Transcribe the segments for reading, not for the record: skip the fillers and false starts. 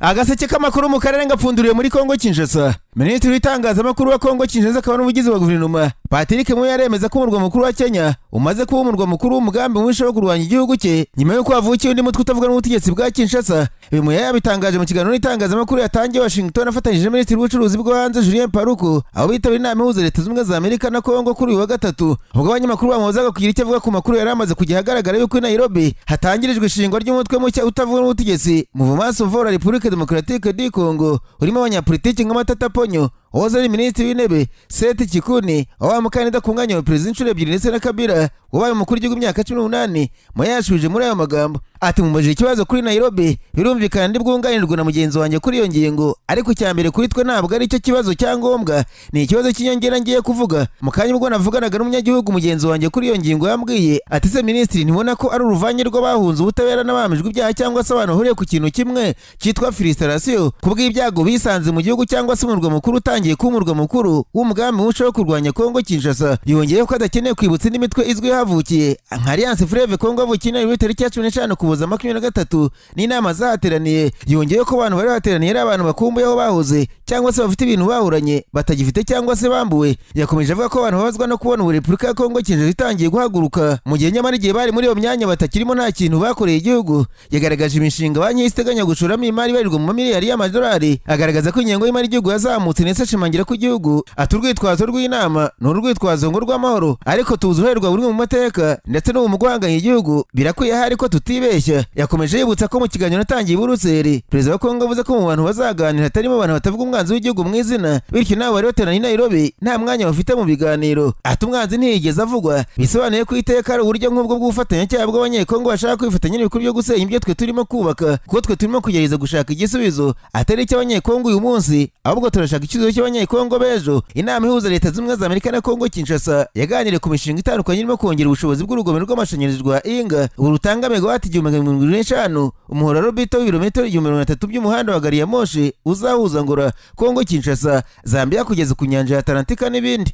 Agaseke k'amakuru mu karere ngapfunduriwe muri Kongo Kinshasa. Minisitiri w'itangazamakuru wa Kongo Kinshasa akaba n'umuvugizi wa guverinoma, Patrick Muyaya, aremeza ko umurwa mukuru wa Kenya umaze kuba umurwa mukuru w'umugambi mubisha wo kurwanya igihugu cye, nyuma y'uko havukiye undi mutwe utavuga n'ubutegetsi bwa Kinshasa. Ibi Muyaya yabitangaje mu kiganiro n'itangazamakuru yatangiye Washington afatanyije na Minisitiri w'ubucuruzi bwo hanze Julien Paluku, aho bitabiriye inama ihuza Leta Zunze Ubumwe za Amerika na Kongo kuri uyu wa gatatu. Ubwo abanyamakuru bamubazaga kugira icyo avuga ku makuru yari amaze kujya ahagaragara yuko i Nairobi hatangirijwe ishingwa ry'umutwe mushya utavuga n'ubutegetsi, Mouvement Sauvons la République Démocratique du Congo, urimo abanyapolitiki nka Matata Ponyo wahoze ari minisitiri w'intebe, Seth Kikuni wabaye umukandida ku mwanya wa perezida inshuro ebyiri, ndetse na Kabila wabaye umukuru w'igihugu imyaka 18. Muyaya yashubije muri ayo magambo ati: "Mumubajije ikibazo kuri Nairobi, birumvikana ndi bwunganirwe na mugenzi wanjye kuri iyo ngingo, ariko icya mbere kuri twe ntabwo ari cyo kibazo. Cyangombwa ni ikibazo cy'inyongera ngiye kuvuga. Mu kanya ubwo navuganaga n'umunyagihugu mugenzi wanjye kuri iyo ngingo, yambwiye ati: 'Se minisitiri, ntibona ko ari uruvange rw'abahunze ubutabera n'abahamijwe ibyaha cyangwa se abantu bahuriye ku kintu kimwe cyitwa frustration ku bw'ibyago bisanze mu gihugu, cyangwa se umurwa mukuru utangiye kuba umurwa mukuru w'umugambi muco wo kurwanya Kongo Kinshasa?'" Yongeyeho ko adakeneye kwibutsa indi mitwe izwi havukiye nka Alliance Fleuve Congo yavukiye i Nairobi tariki ya 15 Ukuboza 23 n'inama zahateraniye. Yongeyeho ko abantu bari bateraniye ari abantu bakumbuye aho bahoze, cyangwa se bafite ibintu bahuranye batagifite, cyangwa se bambuwe. Yakomeje avuga ko abantu babazwa no kubona ubu Repubulika ya Kongo Kinshasa itangiye guhaguruka, mu gihe nyamara igihe bari muri iyo myanya batakirimo nta kintu bakoreye igihugu. Yagaragaje imishinga banki y'isi iteganya gushoramo imari ibarirwa mu mamiliyari y'amadolari, agaragaza ko ingengo y'imari y'igihugu yazamutse, ndetse ashimangira ko igihugu ati: "Urwitwazo rw'inama ni urwitwazo ngo rw'amahoro, ariko tuzi uruhare rwa buri umwe mu mateka ndetse n'ubu mu guhanganya igihugu. Birakwiye ahari ko tutibeshya." Yakomeje yibutsa ko mu kiganiro natangiye i Buruseli, perezida wa Kongo avuze ko mu bantu bazaganira hatarimo abantu batavuga umwanzi w'igihugu mu izina, bityo nabo bari bateraniye i Nairobi nta mwanya bafite mu biganiro. Ati: "Umwanzi ntiyigeze avugwa, bisobanuye ko iteka ari uburyo nk'ubwo bw'ubufatanyacyaha bw'Abanyekongo bashaka kwifatanya n'ibikorwa byo gusenya ibyo twe turimo kubaka, kuko twe turimo kugerageza gushaka igisubizo atari icy'Abanyekongo uyu munsi, ahubwo turashaka igisubizo cy'Abanyekongo b'ejo." Inama ihuza Leta Zunze Ubumwe za Amerika na Kongo Kinshasa yaganiriye ku mishinga itandukanye irimo kongera ubushobozi bw'urugomero rw'amashanyarazi rwa Inga, ubu rutanga megawati 1075, umuhora Lobito w'ibirometero 1030 by'umuhanda wa gari ya moshi uzahuza Angola, Kongo Kinshasa, Zambia kugeza ku nyanja ya Atalantika n'ibindi.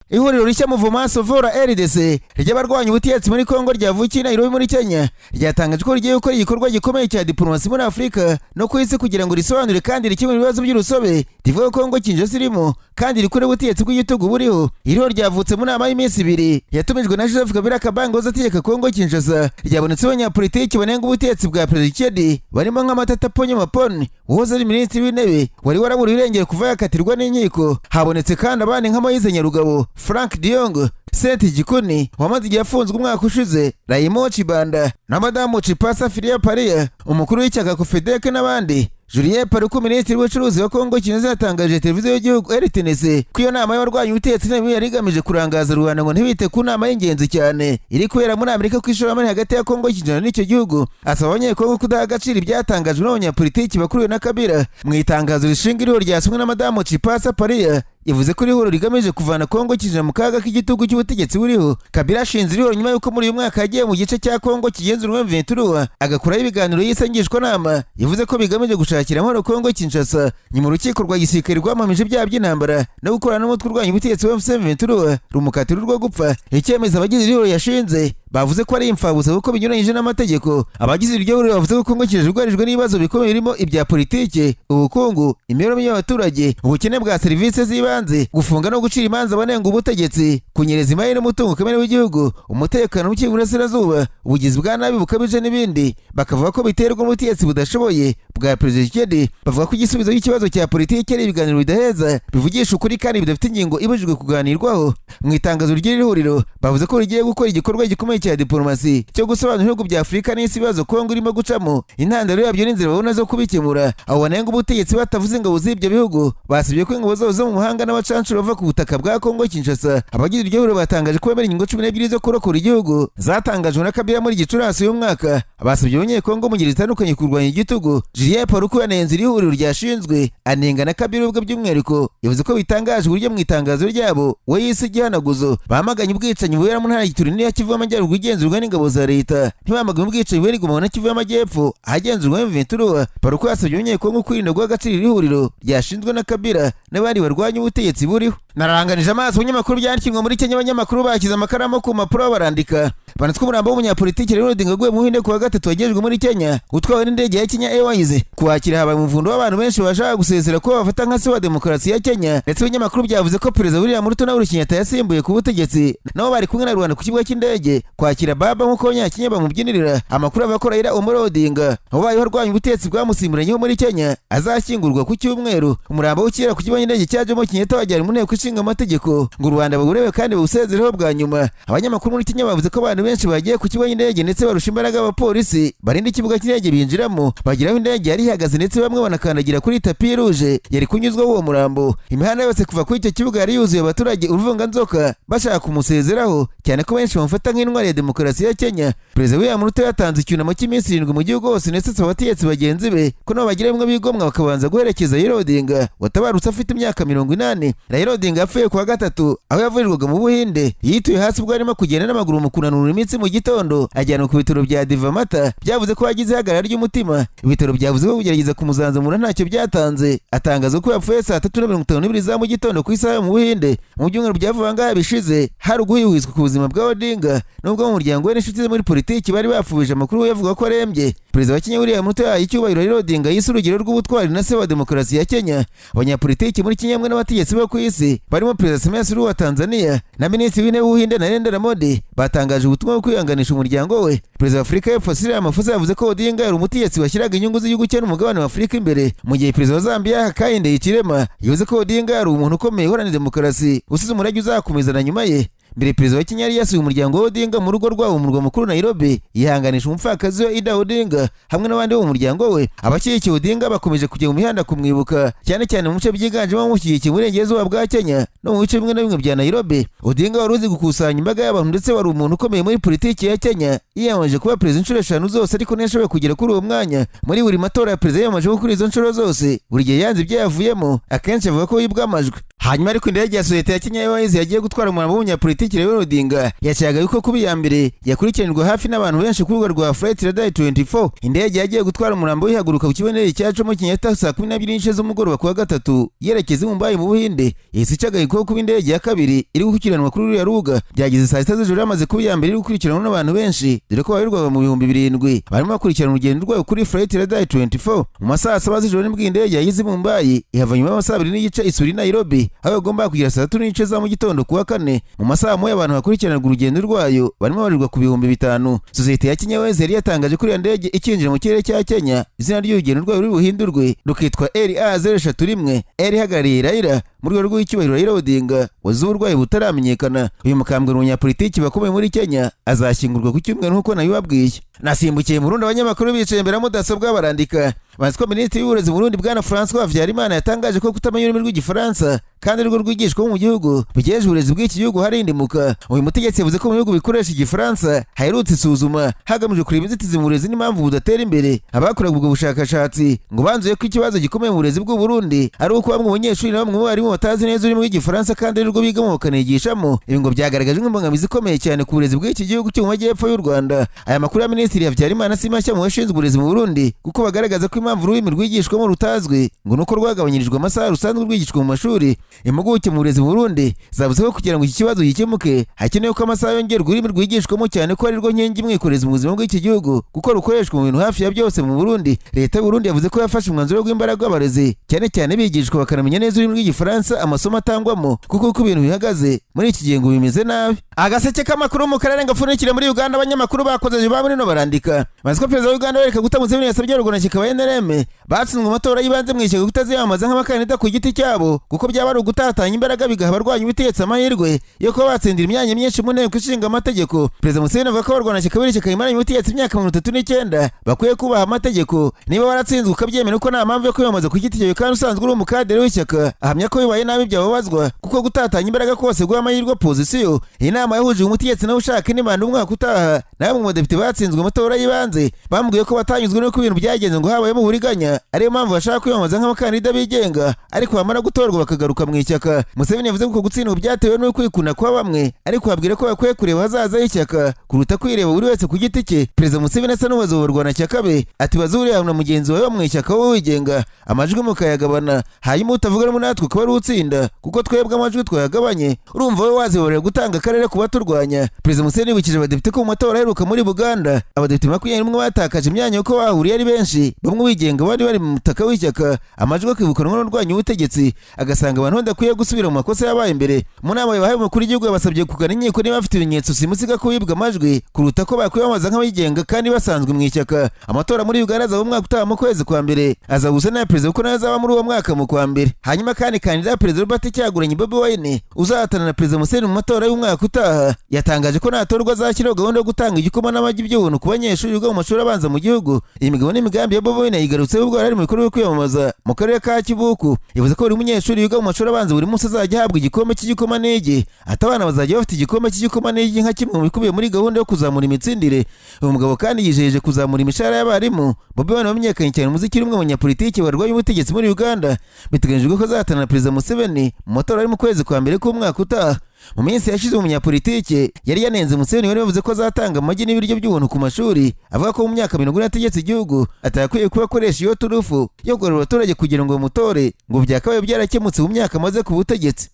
Ihuriro rishya Mouvement Sauvons la RDC ry'abarwanya ubutegetsi muri Kongo ryavukiye i Nairobi muri Kenya ryatangaje ko rigiye gukora igikorwa gikomeye cya diplomasi muri Afurika no ku isi kugira ngo risobanure kandi rikemure ibibazo by'urusobe rivuga ko Kongo Kinshasa irimo kandi rikure ubutegetsi bw'igitugu buriho. Iriho ryavutse mu nama y'iminsi 2 yatumijwe na Joseph Kabila Kabange wahoze ategeka Kongo Kinshasa. Ryabonetse abanyapolitiki banenga ubutegetsi bwa Perezida Tshisekedi barimo nka Matata Ponyo Mapon wahoze ari minisitiri w'intebe wari waraburiwe irengero kuva yakatirwa n'inkiko. Habonetse kandi abandi nka Moise Nyarugabo, Frank Diongo, Seth Kikuni wamaze igihe afunzwe umwaka ushize, Raymond Chibanda na Madamu Chipasa Filia Paria, umukuru w'ishyaka COFEDEC, n'abandi. Julien Paluku, minisitiri w'ubucuruzi wa Kongo Kinshasa, yatangaje televiziyo y'igihugu RTNC ko iyo nama y'abarwanya ubutegetsi nayo yari igamije kurangaza rubanda ngo ntibite ku nama y'ingenzi cyane iri kubera muri Amerika ku ishoramari hagati ya Kongo Kinshasa n'icyo gihugu. Asaba Abanyekongo kudaha agaciro ibyatangajwe n'abanyapolitiki bakuriwe na Kabila. Mu itangazo rishinga iriho ryasomwe na Madamu Chipasa Paria, yavuze ko iri huriro rigamije kuvana Kongo Kinshasa mu kaga k'igitugu cy'ubutegetsi buriho. Kabila ashinze iri huriro nyuma y'uko muri uyu mwaka yagiye mu gice cya Kongo kigenzurwa M23, agakuraho ibiganiro yise ngishwanama yavuze ko bigamije gushakira amahoro Kongo Kinshasa, nyuma urukiko rwa gisirikare rwamuhamije ibyaha by'intambara no gukorana n'umutwe urwanya ubutegetsi wa M23, rumukatira urwo gupfa. Icyemezo abagize iri huriro yashinze bavuze ko ari imfabusa kuko binyuranyije n'amategeko. Abagize iryo huriro bavuze ko Kongo Kinshasa yugarijwe n'ibibazo bikomeye birimo ibya politike, ubukungu, imibereho mibi y'abaturage, ubukene bwa serivisi z'ibanze, gufunga no gucira imanza abanenga ubutegetsi, kunyereza imari n'umutungo kamere w'igihugu, umutekano muke mu burasirazuba, ubugizi bwa nabi bukabije n'ibindi, bakavuga ko biterwa n'ubutegetsi budashoboye bwa Perezida Tshisekedi. Bavuga ko igisubizo cy'ikibazo cya politiki ari ibiganiro bidaheza, bivugisha ukuri kandi bidafite ingingo ibujijwe kuganirwaho. Mu itangazo ry'iri huriro bavuze ko rigiye gukora igikorwa gikomeye cya diplomasi cyo gusobanura ibihugu bya Afurika n'isi ibibazo Kongo irimo gucamo, intandaro yabyo n'inzira babona zo kubikemura. Abo banenga ubutegetsi batavuze ingabo z'ibyo bihugu basabye ko ingabo zabo zo mu mahanga n'abacancuro bava ku butaka bwa Kongo Kinshasa. Abagize iryo huriro batangaje ko bemera ingingo 12 zo kurokora igihugu zatangajwe na Kabila muri Gicurasi y'uyu mwaka. Basabye Abanyekongo mu ngeri zitandukanye kurwanya igitugu. Julien Paluku yanenze iri huriro ryashinzwe, anenga na Kabila ubwe by'umwihariko. Yavuze ko bitangaje uburyo mu itangazo ryabo we yise igihanaguzo bamaganye ubwicanyi bubera mu ntara ya Ituri n'iya Kivu y'Amajyaruguru igenzurwa n'ingabo za leta, ntibamaganye ubwicanyi bubera i Goma na Kivu y'Amajyepfo ahagenzurwa M23. Paluku yasabye Abanyekongo kwirinda guha agaciro iri huriro ryashinzwe na Kabila n'abandi barwanya ubutegetsi buriho. Naranganije amaso ibinyamakuru byandikirwa muri Kenya. Abanyamakuru bashyize amakaramu ku mpapuro barandika. Banatwa umurambo w'umunyapolitiki Raila Odinga waguye mu Buhinde kuwa gatatu wagejejwe muri Kenya utwawe n'indege ya Kenya Airways. Kuwakira habaye umuvundo w'abantu benshi bashaka gusezera ko bafata nka se wa demokarasi ya Kenya, ndetse ibinyamakuru byavuze ko Perezida William Ruto na Uhuru Kenyatta yasimbuye ku butegetsi nabo bari kumwe na rubanda ku kibuga cy'indege kwakira baba nk'uko Abanyakenya bamubyinirira. Amakuru avuga ko Raila Amolo Odinga wabayeho arwanya ubutegetsi bwamusimburanyeho muri Kenya azashyingurwa ku cyumweru. Umurambo w'ukira ku kibuga cy'indege cya Jomo Kenyatta wajyanwe mu nteko ishinga amategeko ngo rubanda bawurebe kandi bawusezereho bwa nyuma. Abanyamakuru muri Kenya bavuze ko abantu benshi bagiye ku kibuga cy'indege ndetse barusha imbaraga abapolisi barinda ikibuga cy'indege, binjiramo bageraho indege yari ihagaze, ndetse bamwe banakandagira kuri tapis rouge yari kunyuzwaho uwo murambo. Imihanda yose kuva kuri icyo kibuga yari yuzuye abaturage uruvunganzoka bashaka kumusezeraho, cyane ko benshi bamufata nk'intwari ya demokarasi ya Kenya. Perezida William Ruto yatanze icyunamo cy'iminsi 7 mu gihugu hose, ndetse asaba abategetsi bagenzi be ko nabo bagira bimwe bigomwa bakabanza guherekeza Raila Odinga watabarutse afite imyaka 80. Raila Odinga yapfuye kuwa gatatu aho yavurirwaga mu Buhinde. Yituye hasi ubwo arimo kugenda n'amaguru mu kunanura imitsi mu gitondo, ajyanwa ku bitaro bya Divamata byavuze ko yagize ihagarara ry'umutima. Ibitaro byavuze ko kugerageza kumuzanzamura ntacyo byatanze, atangaza ko yapfuye saa 3:52 za mu gitondo ku isaha yo mu Buhinde. Mu byumweru bya vuba ngaha bishize hari uguhwihwiswa ku buzima bwa Odinga, nubwo mu muryango we n'inshuti ze muri politiki bari bapfubije amakuru yavuga ko arembye. Perezida wa Kenya William Ruto yahaye icyubahiro Raila Odinga yise urugero rw'ubutwari na se wa demokarasi ya Kenya. Abanyapolitiki muri Kenya hamwe n'abategetsi bo ku isi barimo Perezida Samia Suluhu wa Tanzania na Minisitiri w'Intebe w'Ubuhinde Narendra Modi batangaje ubutumwa bwo kwihanganisha umuryango we. Perezida wa Afurika y'Epfo Cyril Ramaphosa yavuze ko Odinga yari umutegetsi washyiraga inyungu z'igihugu cye n'umugabane wa Afurika imbere, mu gihe Perezida wa Zambia Hakainde Hichilema yavuze ko Odinga yari umuntu ukomeye uharanira demokarasi usize umurage uzakomeza na nyuma ye. Mbere Perezida wa Kenya yari yasuye umuryango wa Odinga mu rugo rwabo mu murwa mukuru Nairobi, yihanganisha umupfakazi we Ida Odinga hamwe n'abandi bo mu muryango we. Abashyigikiye Odinga bakomeje kujya mu mihanda kumwibuka, cyane cyane mu bice byiganjemo abamushyigikiye mu burengerazuba bwa Kenya no mu bice bimwe na bimwe bya Nairobi. Odinga wari uzi gukusanya imbaga y'abantu ndetse wari umuntu ukomeye muri politiki ya Kenya, yiyamamaje kuba perezida inshuro 5 zose, ariko ntiyashoboye kugera kuri uwo mwanya. Muri buri matora ya perezida yiyamamaje kuri izo nshuro zose, buri gihe yanze ibyo yavuyemo, akenshi avuga ko yibwa amajwi. Hanyuma ariko indege ya sosiyete ya Kenya Airways yagiye gutwara umurambo w'umunyapolitiki Raila Odinga yashakaga yuko kuba iya mbere yakurikiranirwa hafi n'abantu benshi ku rubuga rwa Flight Radar 24. Indege yagiye gutwara umurambo w'ihaguruka ku kibuga cya Jomo Kenyatta saa 12:30 z'umugoroba kuwa gatatu yerekeza i Mumbai mu Buhinde, yahise icagaye ko kuba indege ya kabiri iri gukurikiranwa kuri ruriya rubuga. Byageze saa 6 z'ijoro yamaze kuba iya mbere iri gukurikiranwa n'abantu benshi, dore ko babarirwaga mu 7000 barimo bakurikirana urugendo rwayo kuri Flight Radar 24. Mu masaha 7 z'ijoro nibwo indege yageze i Mumbai, ihava nyuma y'amasaha 2.5 isura i Nairobi aho yagombaga kugera saa 3:30 za mu gitondo kuwa kane. Mu masaha moya abantu bakurikiranaga urugendo rwayo barimo babarirwa ku 5000. Sosiyete ya Kenya Airways yari yatangaje ko iriya ndege ikinjira mu kirere cya Kenya izina ry'urugendo rwayo ruri buhindurwe rukitwa LA 031, R ihagarariye Raila, mu rwego rw'icyubahiro Raila Odinga wazize uburwayi butaramenyekana. Uyu mukambwe ni umunyapolitiki bakomeye muri Kenya, azashyingurwa ku cyumweru nk'uko nabibabwiye. Nasimbukiye mu Burundi, abanyamakuru bicaye imbere ya mudasobwa barandika. Bazi ko Minisitiri w'Uburezi mu Burundi Bwana François Habyarimana yatangaje ko kutamenya ururimi rw'Igifaransa kandi arirwo rwigishwa mu gihugu bigejeje uburezi bw'iki gihugu harindimuka. Uyu mutegetsi yavuze ko mu bihugu bikoresha Igifaransa haherutse isuzuma hagamijwe kureba inzitizi mu burezi n'impamvu budatera imbere. Abakoraga ubwo bushakashatsi ngo banzuye ko ikibazo gikomeye mu burezi bw'u Burundi ari uko bamwe mu banyeshuri na bamwe mu barimu batazi neza ururimi rw'Igifaransa kandi arirwo bigamo bakanigishamo. Ibi ngo byagaragaje nk'imbogamizi ikomeye cyane ku burezi bw'iki gihugu cyo mu majyepfo y'u Rwanda. Aya makuru ya Minisitiri Habyarimana si mashya mu bashinzwe uburezi mu Burundi, kuko bagaragaza ko impamvu ururimi rwigishwamo rutazwi ngo nuko rwagabanyirijwe amasaha rusanzwe rwigishwa mu mashuri. Impuguke mu burezi mu Burundi zavuze ko kugira ngo iki kibazo gikemuke hakenewe ko amasaha yongerwa ururimi rwigishwamo, cyane ko arirwo nkingi mwikorezi mu buzima bw'iki gihugu, kuko rukoreshwa mu bintu hafi ya byose mu Burundi. Leta y'u Burundi yavuze ko yafashe umwanzuro w'imbaraga w'abarezi cyane cyane bigishwa bakanamenya neza ururimi rw'Igifaransa amasomo atangwamo, kuko uko ibintu bihagaze muri iki gihe ngo bimeze nabi. Agaseke k'amakuru mu karere gapfundikire muri Uganda, abanyamakuru bakoze ba muri no barandika bazi ko Perezida wa Uganda Yoweri Kaguta Museveni yasabye abarwanashyaka ba NRM batsinzwe amatora y'ibanze mu ishyaka kutaziyamamaza nk'abakandida ku giti cyabo, kuko byaba ari ugutatanya imbaraga bigaha abarwanya ubutegetsi amahirwe yo kuba batsindira imyanya myinshi mu nteko ishinga amategeko. Perezida Museveni avuga ko abarwanashyaka b'iri shyaka rimaranye ubutegetsi imyaka 39 bakwiye kubaha amategeko, niba waratsinzwe ukabyemera ko nta mpamvu yo kwiyamamaza ku giti cyawe kandi usanzwe uri umukadere w'ishyaka. Ahamya ko bibaye nabi byababazwa, kuko gutatanya imbaraga kose guha amahirwe opozisiyo. Iyi nama yahuje umutegetsi nawe ushaka indi manda umwaka utaha na bamwe mu badepite batsinzwe amatora y'ibanze bamubwiye ko batanyuzwe n'uko ibintu byagenze, ngo habayemo mu buriganya, ariyo mpamvu bashaka kwiyamamaza nk'abakandida bigenga, ariko bamara gutorwa bakagaruka mu ishyaka. Museveni yavuze ko gutsindwa byatewe no kwikunda kwa bamwe, ariko babwira ko bakwiye kureba ahazaza h'ishyaka kuruta kwireba buri wese ku giti cye. Perezida Museveni asa n'ubaza abarwanashyaka be ati: "Bazuriya na mugenzi wawe wo mu ishyaka, wowe wigenga, amajwi mukayagabana, hanyuma utavuga rumwe natwe ukaba ari utsinda, kuko twebwe amajwi twayagabanye, urumva wowe waziborera gutanga akarere ku baturwanya?" Perezida Museveni yibukije abadepite ko mu matora aheruka muri Buganda abadepite 21 batakaje imyanya kuko bahuriye ari benshi, bamwe bigenga, bari bari mu mutaka w'ishyaka, amajwi akibukanwa n'urwanya ubutegetsi, agasanga abantu badakwiye gusubira mu makosa yabaye mbere. Mu nama yabahaye, umukuru w'igihugu yabasabye kugana inkiko niba bafite ibimenyetso simusiga ko bibwa amajwi, kuruta ko bakwiyamamaza nk'abigenga kandi basanzwe mu ishyaka. Amatora muri Uganda azaba umwaka utaha mu kwezi kwa mbere, azahuza n'aya perezida kuko nayo azaba muri uwo mwaka mu kwa mbere. Hanyuma kandi kandida perezida Robert Kyagulanyi Bobi Wine uzahatana na Perezida Museveni mu matora y'umwaka utaha yatangaje ko natorwa azashyiraho gahunda yo gutanga igikoma n'amagi by'ubuntu ku banyeshuri biga mu mashuri abanza mu gihugu. Iyi migabo n'imigambi ya Bobi Wine yigarutseho ubwo yari ari mu bikorwa byo kwiyamamaza mu karere ka Kibuku. Yavuze ko buri munyeshuri wiga mu mashuri abanza buri munsi azajya ahabwa igikombe cy'igikoma n'igi, ati abana bazajya bafite igikombe cy'igikoma n'igi nka kimwe mu bikubiye muri gahunda yo kuzamura imitsindire. Uyu mugabo kandi yijeje kuzamura imishahara y'abarimu. Bobi Wine wamenyekanye cyane mu muziki, uri umwe mu banyapolitiki barwanya ubutegetsi muri Uganda. Biteganyijwe ko azahatana na Perezida Museveni mu matora ari mu kwezi kwa mbere k'umwaka utaha. Mu minsi yashize umunyapolitike yari yanenze Museveni wari wavuze ko azatanga amagi n'ibiryo by'ubuntu ku mashuri, avuga ko mu myaka 40 ategetse igihugu atakwiye kuba akoresha iyo turufu yo kugarura abaturage kugira ngo bamutore, ngo byakabaye byarakemutse mu myaka amaze ku butegetsi.